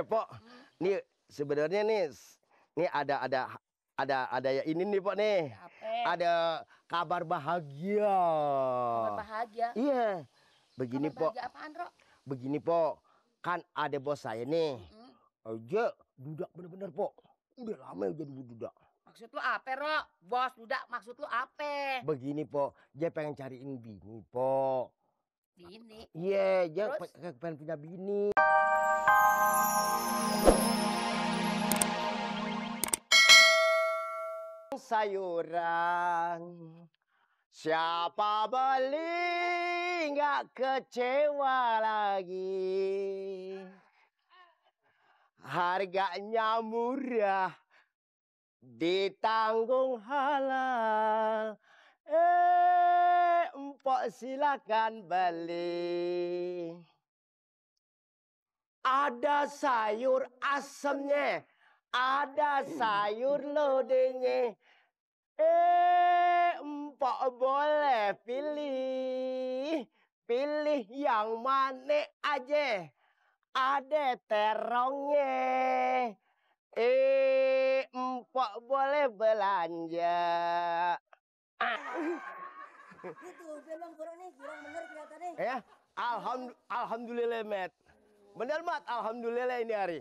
Pok, nih sebenarnya nih ada ya ini nih Pok nih. Ada kabar bahagia. Kabar bahagia? Iya. Begini Kabar Pok. bahagia apaan, Rok? Begini Pok, kan ada bos saya nih. Aja dudak bener-bener Pok. Udah lama jadi dudak. Maksud lu apa, Rok? Bos dudak maksud lu apa? Begini Pok, dia pengen cariin bini Pok. Bini? Iya, dia Terus? pengen punya bini. Sayuran, siapa beli nggak kecewa lagi. Harganya murah, ditanggung halal. Empok silakan beli. Ada sayur asemnya, ada sayur lodenya. Empok boleh pilih, pilih yang mana aja. Ada terongnya. Empok boleh belanja. Itu belum kurang nih, kurang bener kelihatannya. Ya, alhamdulillah, Met. Bener, Mat, alhamdulillah ini hari.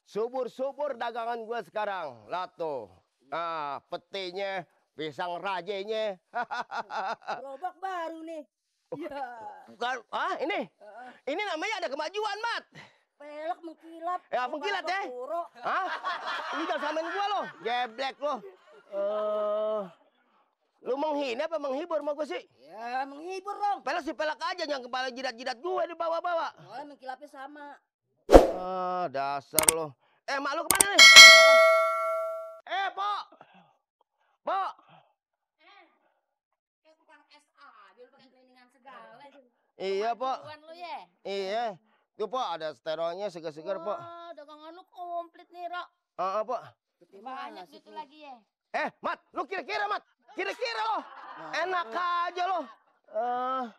Subur-subur dagangan gue sekarang. Lato. Nah, petenya, pisang rajenya. Gerobak baru nih. Iya. Bukan, ini? Ini namanya ada kemajuan, Mat. Pelek mengkilap. Ya, mengkilat ya? Lu jangan samain gua lo, geblek lo. Lu menghina apa menghibur sama gue sih? Ya, menghibur dong. Pelek si pelek aja, yang kepala jidat-jidat gue dibawa-bawa. Oh, mengkilapnya sama. Dasar lo. Mak lu kemana nih? Pok. Pok. Kayak tukang es aja lu pakai keliningan segala. Iya, Pok. Kemajuan lu ya? Iya. Tuh, Pok, ada steronya seger-seger, Pok. Wah, dagangan lu komplit nih, Rok. Pok. Banyak gitu lagi ya. Mat, lu kira-kira, Mat. Kira-kira lo. Enak aja lo.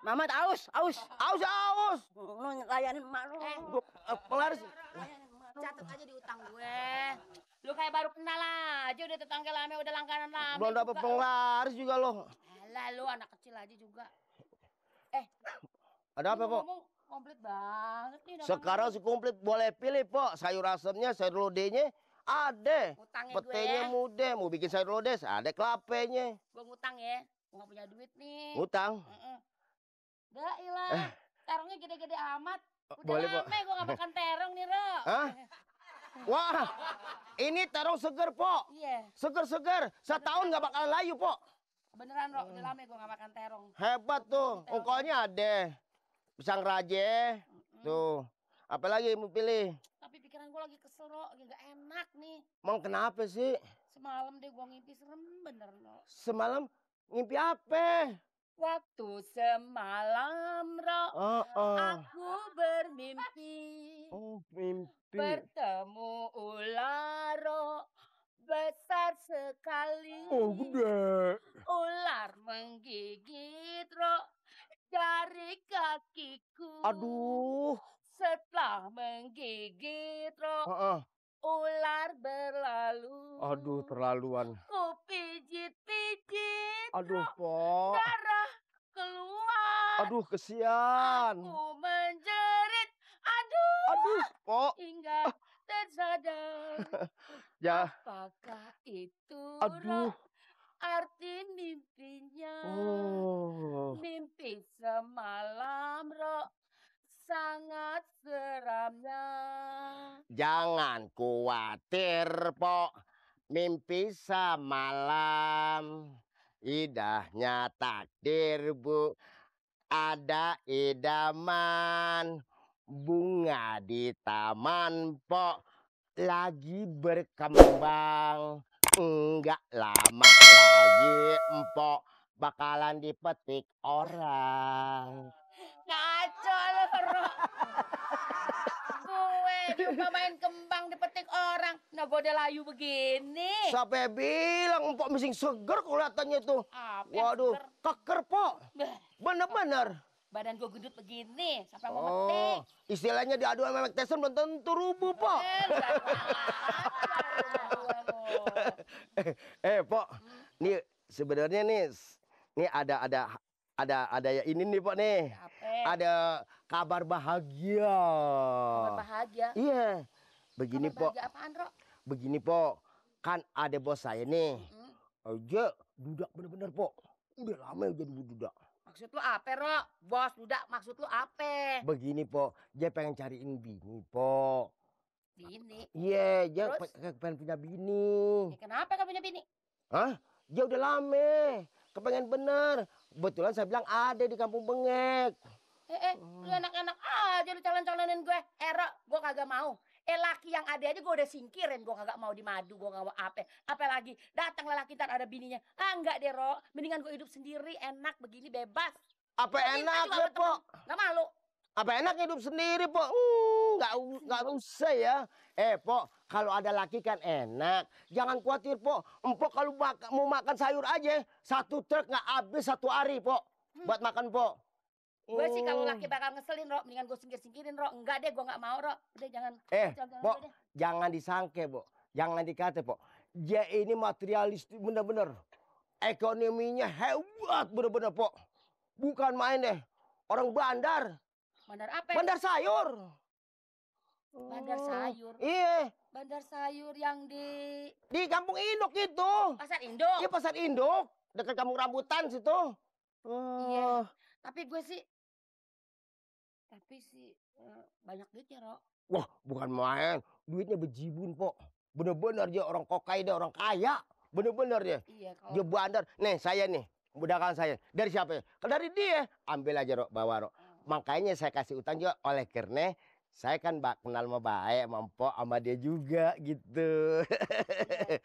Mamat aus. Aus. Lu layanin emak lu. Pelaris. Catat aja di utang gue. Lu kayak baru kenal aja, udah tetangga lama, udah langganan lama. Belum dapet penglaris juga lo. Alah, lu anak kecil aja juga. Ada apa, Pok? Ngomong komplit banget nih. Sekarang sih komplit, boleh pilih, Pok. Sayur asemnya, sayur lodenya ada. Ngutangnya Petenya gue. muda, mau bikin sayur lodeh, ada kelapenya. Gue ngutang ya. Gue gak punya duit nih. Ngutang. Dah ilah. Terongnya gede-gede amat. Udah Boleh, Pok. lama gue gak makan terong nih, Ro. Wah, ini terong seger, Pok. Iya. Seger-seger. Setahun gak bakalan layu, Pok. Beneran, Ro. Udah lama gue gak makan terong. Hebat tuh. Ungkolnya ada. Pisang raje. Tuh. Apalagi mau pilih? Tapi pikiran gue lagi kesel, Ro. Lagi gak enak nih. Emang kenapa sih? Semalam deh gue ngimpi serem bener, Ro. Semalam ngimpi apa? Waktu semalam, Ro. Aku bermimpi. Mimpi. Bertemu ular, Ro. Besar sekali. Gede. Ular menggigit, Ro. Dari kakiku. Aduh. Setelah menggigit, Ro. Ular berlalu. Aduh, terlaluan. Ku pijit-pijit. Aduh, Pok. Darah keluar. Aduh, kesian. Aku menjerit. Aduh, Pok. hingga tersadar. Ya. Apakah itu, Aduh. Ro, arti mimpinya? Mimpi semalam, Ro, sangat seramnya. Jangan khawatir, Pok. Mimpi semalam. Indahnya takdir, Bu. Ada idaman. Bunga di taman, Pok. Lagi berkembang. Enggak lama lagi, Empok bakalan dipetik orang. Ngaco lu, Ro. Gue diumpamain kembang dipetik orang. Nah, gue udah layu begini. Siapa bilang Empok missing seger kelihatannya tuh. Apa yang Waduh, seger? keker, Pok. Bener-bener. Badan gue gendut begini, siapa yang mau metik? Oh, istilahnya diadu sama Mike Tyson belum tentu rubuh, Pok. Lu adu apa lu? Pok, nih sebenarnya nih ada ya ini nih, Pok nih. Apa? Ada kabar bahagia. Kabar bahagia? Iya. Begini, Kabar Pok. bahagia apaan, Ro? Begini, Pok. Kan ada bos saya nih. Dia dudak bener-bener, Pok. Udah lama jadi dudak. Maksud lu apa, Ro? Bos dudak, maksud lu apa? Begini, Pok. Dia pengen cariin bini, Pok. Bini? Iya, dia Terus? pengen punya bini. Ya, kenapa kamu punya bini? Hah? Dia udah lama. Kepengen bener. Kebetulan saya bilang ada di kampung Bengek. Lu enak-enak aja lu calon-calonin gue. Ro, gue kagak mau. Laki yang ada aja gue udah singkirin. Gue kagak mau dimadu, gue gak mau apa. Apalagi datang lelaki ntar ada bininya. Enggak deh, Ro. Mendingan gue hidup sendiri, enak begini, bebas. Apa enak ya, Pok? Gak malu. Apa enak hidup sendiri, Pok? Nggak usah ya. Pok, kalau ada laki kan enak. Jangan khawatir, Pok. Empok kalau mau makan sayur aja, satu truk nggak habis satu hari, Pok. Buat makan, Pok. Gue sih kalau laki bakal ngeselin, Ro. Mendingan gue singkir-singkirin, Ro. Enggak deh, gue gak mau, Ro. Udah jangan. Pok, jangan disangke, Pok. Jangan dikata, Pok. Dia ini materialis bener-bener. Ekonominya hebat bener-bener, Pok. Bukan main deh. Orang bandar. Bandar apa? Bandar sayur. Bandar sayur. Iya. Bandar sayur yang Di Kampung Induk itu. Pasar Induk. Iya, Pasar Induk. Dekat Kampung Rambutan situ. Iya. Tapi banyak duitnya, Ro. Wah, bukan main. Duitnya bejibun, Pok. Bener-bener dia orang kokai, dia orang kaya. Bener-bener dia. Iya, kalau Dia bandar. Nih, saya nih. Budakan saya. Dari siapa ya? Dari dia. Ambil aja, Rok. Bawa, Rok. Makanya saya kasih utang juga oleh karena saya kan kenal sama baik, sama Mpok, sama dia juga gitu.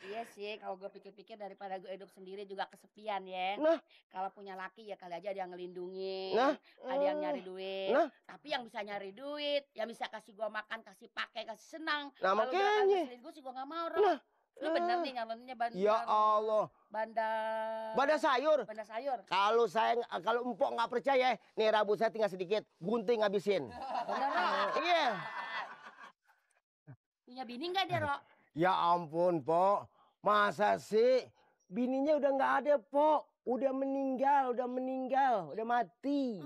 iya sih, kalau gue pikir-pikir daripada gue hidup sendiri juga kesepian ya. Nah. Kalau punya laki ya kali aja ada yang ngelindungi, Nah. ada yang nyari duit. Nah. Tapi yang bisa nyari duit, yang bisa kasih gue makan, kasih pakai, kasih senang. Nah, Kalau udah makanya. ngeselin gue sih gue gak mau, Ro. Nah. Lu bener nih nyaloninnya bandar. Ya Allah. Bandar sayur. Bandar sayur. Kalau Mpok nggak percaya, nih rambut saya tinggal sedikit, gunting habisin. Bener, Ro. Iya. Punya bini nggak dia, Ro? Ya ampun, Pok. Masa sih? Bininya udah nggak ada, Pok. Udah meninggal, udah mati.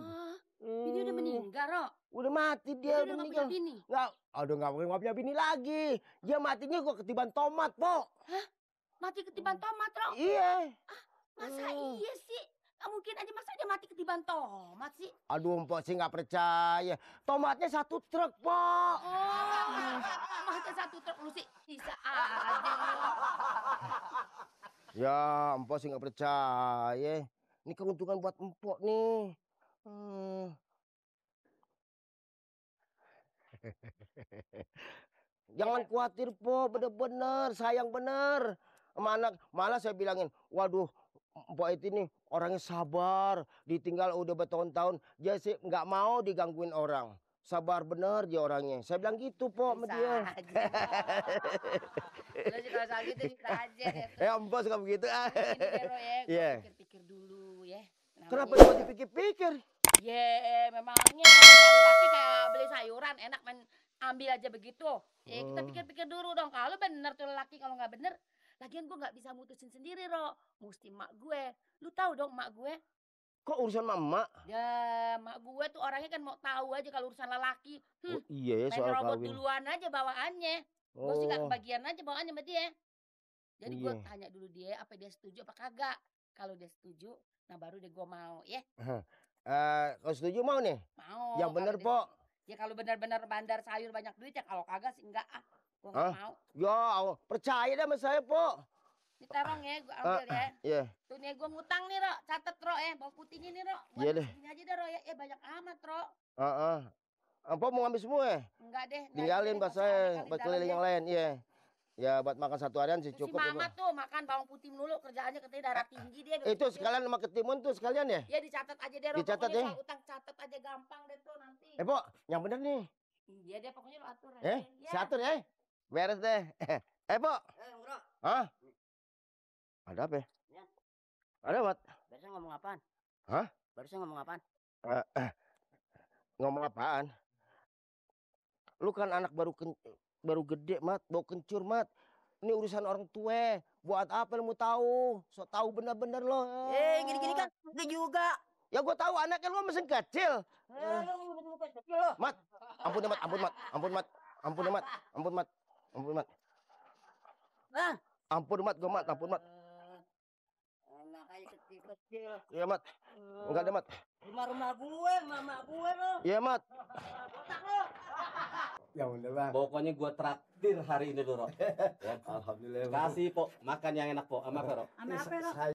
Bini udah meninggal, Ro. Udah mati dia, Udah udah nggak punya meninggal. bini. Nggak punya bini lagi. Dia matinya kok ketiban tomat, Pok. Hah? Mati ketiban tomat, Ro? Iya. Masa iya sih? Nggak mungkin aja, masa dia mati ketiban tomat sih? Aduh, Mpok sih nggak percaya. Tomatnya satu truk, Pok. Tomatnya satu truk, lu sih bisa aja. Ya, Mpok sih nggak percaya. Ini keuntungan buat Mpok nih. Jangan khawatir, Po, bener-bener, sayang bener. Sama anak, malah saya bilangin, waduh, Mpok itu nih orangnya sabar, ditinggal udah bertahun-tahun, dia sih nggak mau digangguin orang. Sabar bener dia orangnya. Saya bilang gitu, Po, sama dia. Lu sih kalau soal gitu bisa aja deh. Ya, Mpok suka begitu. Ini deh, Ro, ya. Iya. Gue pikir-pikir dulu ya. Kenapa dia dipikir-pikir? Memangnya kalau laki kayak beli sayuran enak main ambil aja begitu. Ya kita pikir-pikir dulu dong. Kalau bener tuh laki, kalau nggak bener, lagian gue nggak bisa mutusin sendiri, Ro. Mesti mak gue. Lu tahu dong mak gue. Kok urusan mama? Ya, mak gue tuh orangnya kan mau tahu aja kalau urusan lelaki. Oh, iya ya, Main soal robot kawin. duluan aja bawaannya. Gue sih nggak kebagian aja bawaannya sama dia. Jadi gue Iya. tanya dulu dia apa dia setuju apa kagak. Kalau dia setuju, nah baru deh gue mau ya. Kalau setuju mau nih? Mau. Yang bener, kalau dia- Pok. Ya kalau benar-benar bandar sayur banyak duit ya, kalau kagak sih enggak ah. Gue nggak mau. Ya, Allah, percaya deh sama saya, Pok. Ini terong ya, gue ambil ya. Iya. Tuh nih gue ngutang nih, Ro. Catet, Ro, bawang putihnya nih, Ro. Buat Iya deh. segini aja deh, Ro, ya. Banyak amat, Ro. Mpok mau ngambil semua ya? Enggak deh. nggak Tinggalin deh, buat nggak usah, saya, kali buat dalam keliling ya. yang lain, iya. Ya buat makan satu harian sih Tuh si cukup. Mama tuh makan bawang putih mulu, kerjaannya katanya darah tinggi dia. Itu sekalian sama ketimun tuh sekalian ya? Ya dicatat aja deh, Ro. Dicatat Pokoknya ya. soal utang catat aja gampang deh tuh nanti. Pok, yang bener nih. Iya deh, pokoknya lo atur aja. Ya. Saya atur ya. Beres deh. Pok. Bro. Hah? Ada apa ya? Ya. Ada, Mat? Barusan ngomong apaan? Hah? Barusan ngomong apaan? Ngomong apaan? Lu kan anak baru gede, Mat. Bau kencur, Mat. Ini urusan orang tua. Buat apa lu mau tahu? So tahu bener-bener lo. Gini-gini kan gue juga. Ya gua tahu anaknya lu masih kecil. Lu bukan kecil lo. Mat, ampun ya, Mat, ampun, Mat. Ampun, Mat. Ampun ya, Mat. Ampun, Mat. Ampun, Mat. Nah. Ampun, Mat, gua, Mat. Ampun, Mat. Anak aja kecil-kecil. Iya, Mat. Enggak ada, Mat. Rumah gue, mama gue lo. Iya, Mat. Otak lo. Ya udah bang. Pokoknya gue traktir hari ini dulu. Ya. Alhamdulillah. Bang. Kasih po, makan yang enak po, sama Vero. Sama apa lo? Saya